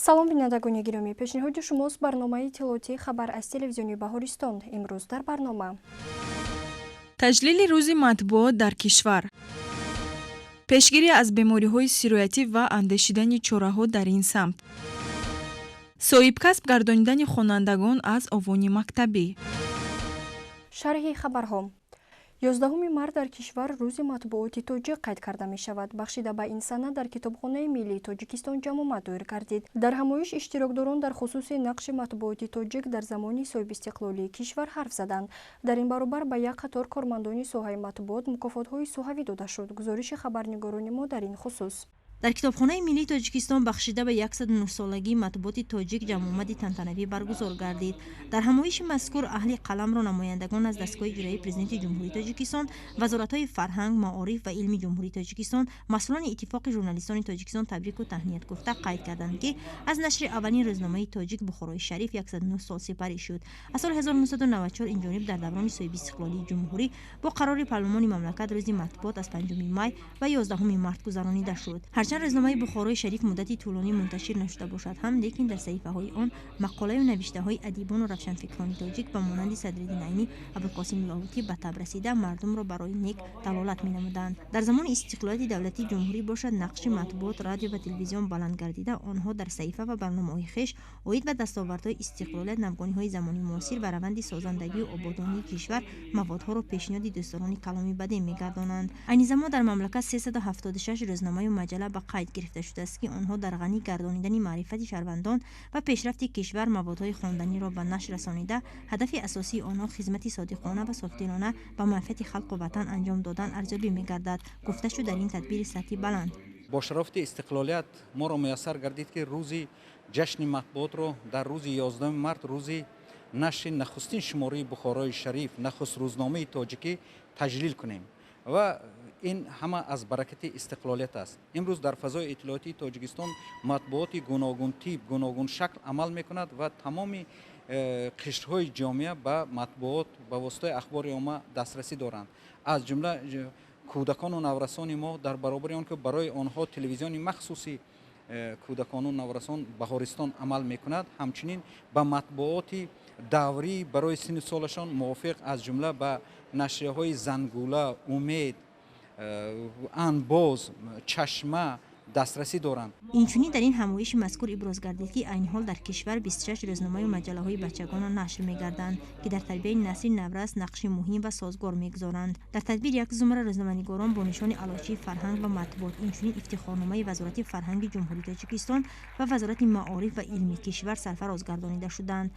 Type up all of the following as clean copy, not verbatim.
Салом, бинандагони гиромӣ! Пешниҳоди шумост барномаи иттилоотии «Хабар» аз телевизиони Баҳористон. Имрӯз дар барнома: Таҷлили Рӯзи матбуот дар кишвар, пешгирӣ аз бемориҳои сироятӣ ва андешидани чораҳо дар ин самт, соҳибкасб гардонидани хонандагон аз овони мактабӣ. Шарҳи хабарҳо. 11 март дар кишвар Рӯзи матбуоти тоҷик қайд карда мешавад. Бахшида ба ин сана дар Китобхонаи миллии Тоҷикистон ҷамъомад доир гардид. Дар ҳамоиш иштирокдорон дар хусуси нақши матбуоти тоҷик дар замони соҳибистиқлолии кишвар ҳарф заданд. Дар ин баробар ба як қатор кормандони соҳаи матбуот мукофотҳои соҳавӣ дода шуд. Гузориши хабарнигорони мо дар ин хусус. Дар Китобхонаи миллии Тоҷикистон бахшида ба 109 солагии матбуоти тоҷик ҷамъомади тантанавӣ баргузор гардид. Дар ҳамоиши мазкур аҳли қаламро намояндагон аз дастгоҳи иҷроии Президенти Ҷумҳурии Тоҷикистон, вазоратҳои фарҳанг, маориф ва илми Ҷумҳурии Тоҷикистон, масъулони Иттифоқи журналистони Тоҷикистон табрику таҳният гуфта, қайд карданд, ки аз нашри аввалин рӯзномаи тоҷик «Бухорои шариф» 109 сол сипарӣ шуд. Аз соли 1994 инҷониб дар даврони соҳибистиқлолии ҷумҳурӣ бо қарори парлумони мамлакат Рӯзи матбуот аз 5 май ва 11 март гузаронида шуд. Ҳарчанд рӯзномаи «Бухорои шариф» муддати тӯлонӣ мунташир нашуда бошад ҳам, лекин дар саҳифаҳои он мақолаю навиштаҳои адибону равшанфикрони тоҷик ба монанди Садриддин Айнӣ, Абулқосим Лоҳутӣ ба таб расида, мардумро барои нек далолат менамуданд. Дар замони истиқлолияти давлатии ҷумҳурӣ бошад, нақши матбуот, радио ва телевизион баланд гардида, онҳо дар саҳифа ва барномаҳои хеш оид ба дастовардҳои истиқлолият, навгониҳои замони муосир ва раванди созандагию ободонии кишвар маводҳоро пешниҳоди дӯстдорони каломи бадеъ мегардонанд. Айни замон дар мамлакат 376 рӯзномаю маҷалла ба қайд гирифта шудааст, ки онҳо дар ғанӣ гардонидани маърифати шаҳрвандон ва пешрафти кишвар маводҳои хонданиро ба нашр расонида, ҳадафи асосии онҳо хизмати содиқона ва софдилона ба манфиати халқу ватан анҷом додан арзёбӣ мегардад, гуфта шуд дар ин тадбири сатҳи баланд. Бо шарофати истиқлолият моро муяссар гардид, ки рӯзи ҷашни матбуотро дар рӯзи 11 март, рӯзи нашри нахустин шумораи «Бухорои шариф», нахуст рӯзномаи тоҷикӣ, таҷлил кунем ва ин ҳама аз баракати истиқлолият аст. Имрӯз дар фазои иттилоотии Тоҷикистон матбуоти гуногунтип, гуногуншакл амал мекунад ва тамоми қишрҳои ҷомеа ба матбуот, ба воситаи ахбори омма дастрасӣ доранд, аз ҷумла кӯдакону наврасони мо. Дар баробари он ки барои онҳо телевизиони махсуси кӯдакону наврасон «Баҳористон» амал мекунад, ҳамчунин ба матбуоти даврӣ барои синну солашон мувофиқ, аз ҷумла ба нашрияҳои «Зангула», «Умед», «Анбоз», «Чашма» дастрасӣ доранд. Инчунин дар ин ҳамоиши мазкур иброз гардид, ки айни ҳол дар кишвар 26 рӯзномаю маҷаллаҳои бачагона нашр мегарданд, ки дар тарбияи насли наврас нақши муҳим ва созгор мегузоранд. Дар тадбир як зумра рӯзноманигорон бо нишони Аълочии фарҳанг ва матбуот, инчунин ифтихорномаи Вазорати фарҳанги Ҷумҳурии Тоҷикистон ва Вазорати маориф ва илми кишвар сарфароз гардонида шуданд.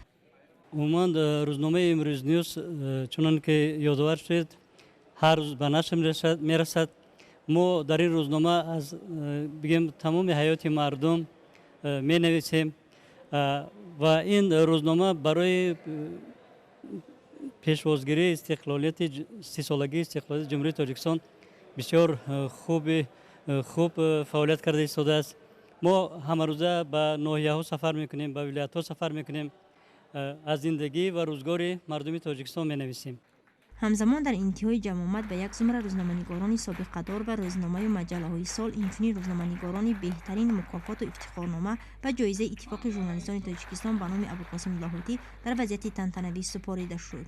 Умуман, рӯзномаи «Имрӯз Ньюс», чунон ки ёдовар шудед, ҳар рӯз ба нашр мерасад. Мо дар ин рӯзнома аз бигем тамоми ҳаёти мардум менависем ва ин рӯзнома барои пешвозгирии истиқлолияти, 30-солагии истиқлолияти Ҷумҳурии Тоҷикистон бисёр хуб фаъолият карда истодааст. Мо ҳамарӯза ба ноҳияҳо сафар мекунем, ба вилоятҳо сафар мекунем, аз зиндагӣ ва рӯзгори мардуми Тоҷикистон менависем. Ҳамзамон дар интиҳои ҷамъомад ба як зумра рӯзноманигорони собиқадор ва рӯзномаю маҷаллаҳои сол, инчунин рӯзноманигорони беҳтарин мукофоту ифтихорнома ва ҷоизаи Иттифоқи журналистони Тоҷикистон ба номи Абулқосим Лоҳутӣ дар вазъияти тантанавӣ супорида шуд.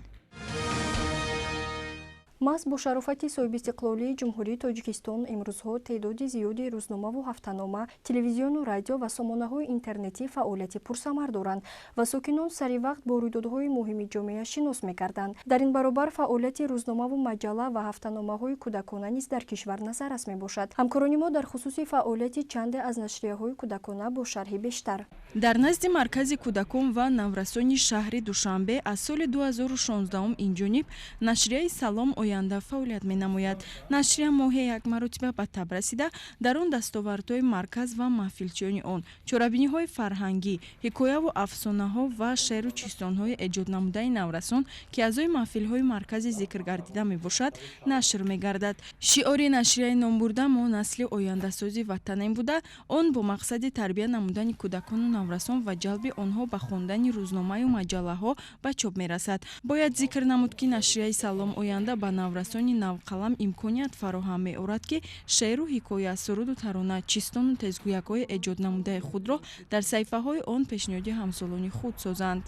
Маҳз бо шарофати соҳибистиқлолии Ҷумҳурии Тоҷикистон имрӯзҳо теъдоди зиёди рӯзномаву ҳафтанома, телевизиону радио ва сомонаҳои интернетӣ фаъолияти пурсамар доранд ва сокинон сари вақт бо рӯйдодҳои муҳими ҷомеа шинос мегарданд. Дар ин баробар фаъолияти рӯзномаву маҷалла ва ҳафтаномаҳои кӯдакона низ дар кишвар назаррас мебошад. Ҳамкорони мо дар хусуси фаъолияти чанде аз нашрияҳои кӯдакона бо шарҳи бештар. Дар назди Маркази кӯдакон ва наврасони шаҳри Душанбе аз соли 2016 инҷониб нашрияи «Салом, оянда» фаъолият менамояд. Нашрия моҳе як маротиба ба таб расида, дар он дастовардҳои марказ ва маҳфилчиёни он, чорабиниҳои фарҳангӣ, ҳикояву афсонаҳо ва шеъру чистонҳои эҷоднамудаи наврасон, ки аъзои маҳфилҳои маркази зикргардида мебошад, нашр мегардад. Шиори нашрияи номбурда «Мо насли ояндасози ватанем» буда, он бо мақсади тарбия намудани кӯдакону наврасон ва ҷалби онҳо ба хондани рӯзномаю маҷаллаҳо ба чоп мерасад. Бояд зикр намуд, ки нашрияи «Салом, оянда» ба наврасони навқалам имконият фароҳам меорад, ки шеъру ҳикоя, суруду тарона, чистону тезгӯякҳои эҷоднамудаи худро дар саҳифаҳои он пешниҳоди ҳамсолони худ созанд.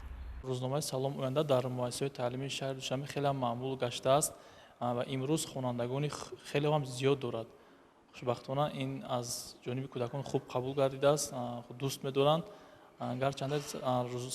Рӯзномаи «Салом оянда» дар муассисаҳои таълимии шаҳри Душанбе хеле ҳам маъмул гаштааст ва имрӯз хонандагони хеле ҳам зиёд дорад. Хушбахтона, ин аз ҷониби кӯдакон хуб қабул гардидааст, дӯст медоранд. Гарчанде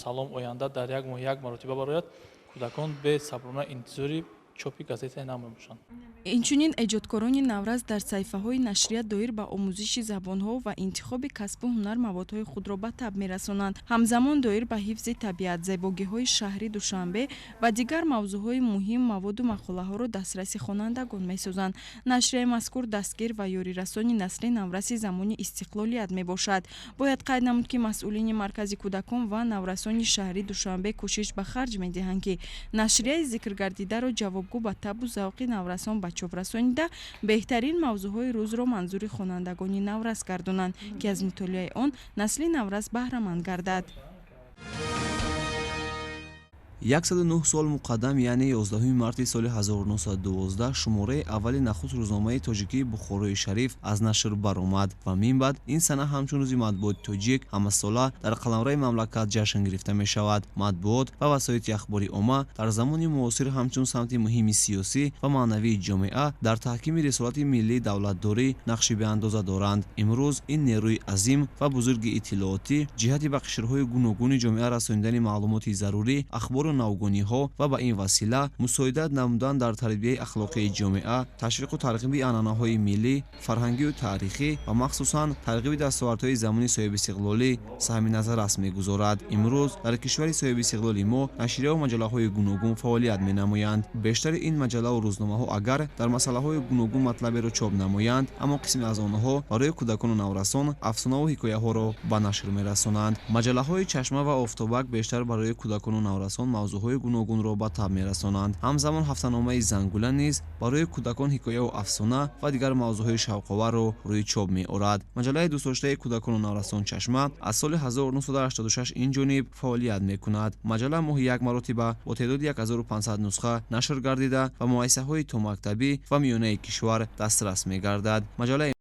«Салом оянда» дар як моҳ як маротиба барояд, кӯдакон бесаброна интизори чопи газетаи нав мебошанд. Инчунин эҷодкорони наврас дар саҳифаҳои нашрия доир ба омӯзиши забонҳо ва интихоби касбу ҳунар маводҳои худро ба таб мерасонанд. Ҳамзамон доир ба ҳифзи табиат, зебогиҳои шаҳри Душанбе ва дигар мавзӯъҳои муҳим маводу мақолаҳоро дастраси хонандагон месозанд. Нашрияи мазкур дастгир ва ёрирасони насли навраси замони истиқлолият мебошад. Бояд қайд намуд, ки масъулини Маркази кӯдакон ва наврасони шаҳри Душанбе кӯшиш ба харҷ медиҳанд, ки нашрияи зикргардидаро ҷавобгӯ ба табу завқи наврасон ба чоп расонида, беҳтарин мавзӯъҳои рӯзро манзури хонандагони наврас гардонанд, ки аз мутолиаи он насли наврас баҳраманд гардад. 109 сол муқаддам, яъне 11 марти соли 1912, шумораи аввали нахуст рӯзномаи тоҷикии «Бухорои шариф» аз нашр баромад ва мин баъд ин сана ҳамчун рӯзи матбуоти тоҷик ҳамасола дар қаламрави мамлакат ҷашн гирифта мешавад. Матбуот ва васоити ахбори омма дар замони муосир ҳамчун самти муҳими сиёсӣ ва маънавии ҷомеа дар таҳкими рисолати миллии давлатдорӣ нақши беандоза доранд. Имрӯз ин нерӯи азим ва бузурги иттилоотӣ ҷиҳати ба қишрҳои гуногуни ҷомеа расонидани маълумоти зарурӣ, ахбору навгониҳо ва ба ин васила мусоидат намудан дар тарбияи ахлоқии ҷомеа, ташвиқу тарғиби анъанаҳои миллӣ, фарҳангию таърихӣ ва махсусан тарғиби дастовардҳои замони соҳибистиқлолӣ саҳми назаррас мегузорад. Имрӯз дар кишвари соҳибистиқлоли мо нашрияву маҷаллаҳои гуногун фаъолият менамоянд. Бештари ин маҷаллаву рӯзномаҳо агар дар масъалаҳои гуногун матлаберо чоп намоянд, аммо қисме аз онҳо барои кӯдакону наврасон афсонаву ҳикояҳоро ба нашр мерасонанд. Маҷаллаҳои «Чашма» ва «Офтобак» бештар барои кӯдакону наврасон мавзӯъҳои гуногунро ба таб мерасонанд. Ҳамзамон ҳафтаномаи «Зангула» низ барои кӯдакон ҳикояву афсона ва дигар мавзӯъҳои шавқоварро рӯи чоп меорад. Маҷаллаи дӯстдоштаи кӯдакону наврасон «Чашма» аз соли 1986 ин ҷониб фаъолият мекунад. Маҷалла моҳи як маротиба бо теъдоди 1500 нусха нашр гардида ва муассисаҳои томактабӣ ва миёнаи кишвар дастрас мегардад. Маҷаллаи